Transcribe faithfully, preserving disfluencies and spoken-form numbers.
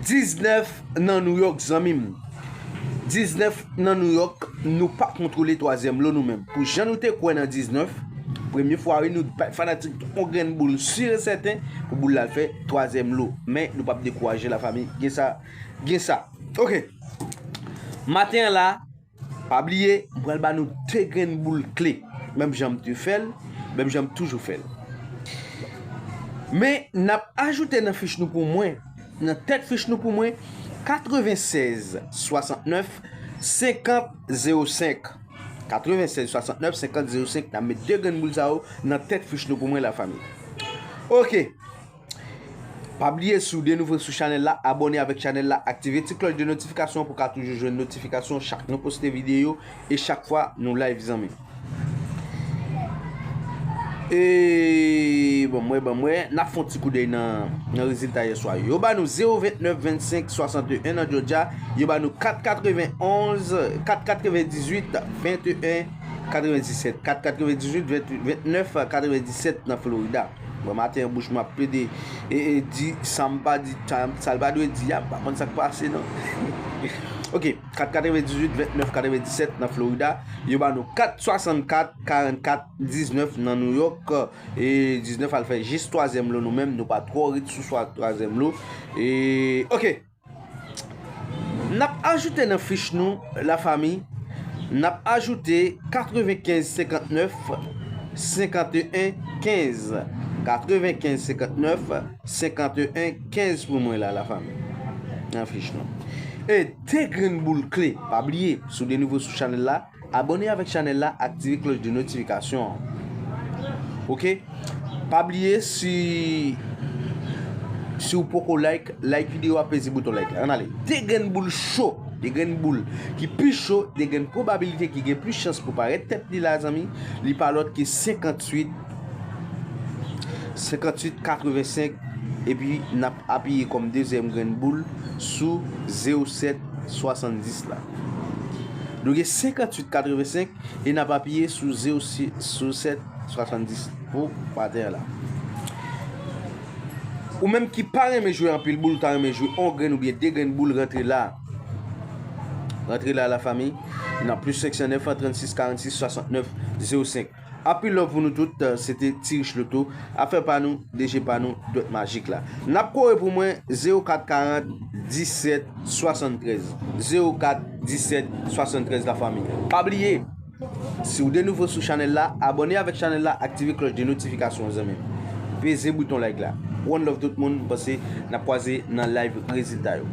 Diznèf nan New York, zanmi m. Diznèf nan New York, nou pa kontwole twazyèm lo nou menm. Pou jan nou te kwè nan diznèf, premye fwa wi, nou pa fanatik yon grenn boul, si e sèten pou boul la fè twazyèm lo. Men nou p ap dekouraje, lafanmi. Gen sa, gen sa. Ok. Maten an la, pa bliye, m pral ba nou de grenn boul kle. Menm jan m te fè l, menm jan m toujou fè l. Men n ap ajoute nan fich nou pou mwen, nan tèt fich nou pou mwen, katrevensèz swasantnèf senkant zewo senk. Katrevensèz swasantnèf senkant zewo senk, n ap met de grenn boul sa yo nan tèt fich nou pou mwen, lafanmi. Ok. Pa bliye, si w de nouvo sou chanèl la, abòne avèk chanèl la, aktive ti klòch de notifikasyon pou w ka toujou jwenn notifikasyon chak nou poste videyo e chak fwa nou live, zanmi. E ban m wè, ban m wè, n ap fè yon ti koudèy nan, nan rezilta yèswa yo. Yo ba nou zewo ventnèf vennsenk swasanteyen nan Georgia. Yo ba nou kat katrevenonz, kat katrevendizuit venteyen katrevendiset, kat katrevendizuit vennèf katrevendiset nan Florida. Bon, maten an, bouch mwen ap plede e, e, di sa m pa di, sa, sa l pa dwe di a, m pa konn sa k pase, non. Ok, kat katrevendizuit vennèf katrevendiset nan Florida. Yo ba nou kat swasannkat karannkat diznèf nan New York. E diznèf al fè jis twazyèm lo nou menm, nou pa twò ret sou swa twazyèm lo. E, ok. N ap ajoute nan fich nou, lafanmi, n ap ajoute katrevenkenz senkantnèf senkanteyen kenz. Katrevenkenz senkantnèf senkanteyen kenz pou mwen la, lafanmi. Nan fich nou. E de grenn boul kle, pa bliye, si w de nouvo sou chanèl la, abòne avèk chanèl la, aktive klòch de notifikasyon an. Ok? Pa bliye, si, si w poko like, like videyo a, peze bouton like la. Ann ale. De grenn boul cho, de grenn boul ki pi cho, de grenn pwobabilite ki gen plis chans pou parèt tèt li la, zanmi, li pa lòt ke senkantuit, senkantuit katrevensenk, epi n ap apiye kòm dezyèm grenn boul sou zewo sèt swasanndis la. Nou gen senkantuit katrevensenk e n ap apiye sou zewo sèt swasanndis pou maten an la. Ou menm ki pa renmen jwe anpil boul, ou ta renmen jwe on grenn oubyen de grenn boul, rantre la. Rantre la, lafanmi, nan plis senk san nèf an trannsis karannsis swasantnèf zewo senk. Anpil love pou nou tout, se te Ti Rich Loto, afè pa nou, D J pa nou, dwèt majik la. N ap kore pou mwen, zewo kat karant disèt swasanntrèz. Zewo kat disèt swasanntrèz, lafanmi. Pa bliye, si w de nouvo sou chanèl la, abòne avèk chanèl la, aktive klòch de notifikasyon, zanmi m. Peze bouton like la. One love tout moun, m panse n ap kwaze nan live rezilta yo.